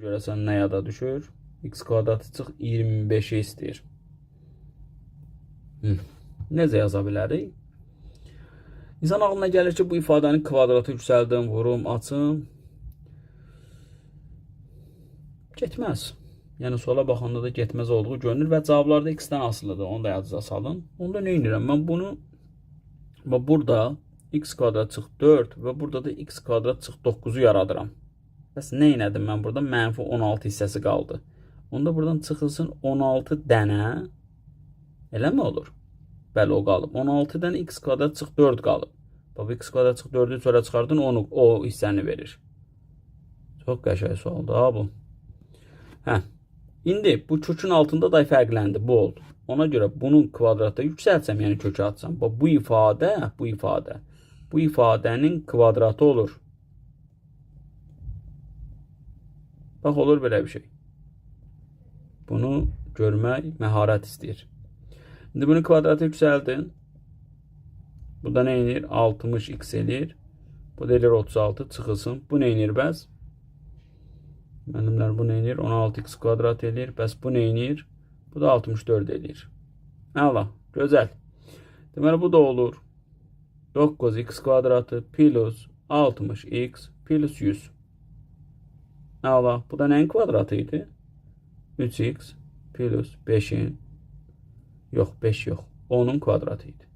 Görəsən nə yada düşür? X kvadratı çıx 25-i istəyir. Hı. Necə yaza bilərik? İnsan ağlına gəlir ki, bu ifadəni kvadratı yüksəldim, vurum, açım. Getməz. Yəni sola baxanda da getməz olduğu görünür və cavablarda x-dən asılıdır. Onu da yadınıza salın. Onda nə edirəm? Mən bunu və burada x kvadrat çıx 4 və burada da x kvadrat çıx 9-u yaradıram. Bəs nə elədim mən burada? Mənfi 16 hissəsi qaldı. Onda buradan çıxılsın 16 dənə. Elə mi olur? Bəli, o qalıb. 16 dənə x kvadrat çıx 4 qalıb. Bax, bu x kvadrat çıx 4-ü çölə çıxardın, onu o hissəni verir. Çox qəşəng sualdır ha bu. Hə. İndi bu kökün altında da fərqləndi. Bu oldu. Ona görə bunun kvadrata yüksəltsəm, yəni kökə atsam, bax bu ifadə, bu ifadə, bu ifadənin kvadratı olur. Bax olur belə bir şey. Bunu görmək məharət istəyir. İndi bunu kvadrata yüksəldin. Bu da nə edir? 60x eləyir. Bu da eləyir 36 çıxılsın. Bu nə edir bəs? Müəllimlər bu nə edir? 16x kvadrat eləyir. Bəs bu nə edir? Bu da 64 eləyir. Əla, gözəl. Deməli bu da olur. 9x kvadratı plus 60x plus 100. Əla, bu da nəyin kvadratı idi? 3x plus 5-in yox, 5 yox, 10-un kvadratı idi.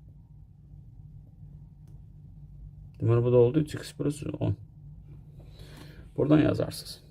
Deməli bu da oldu 3x plus 10. Buradan yazarsınız.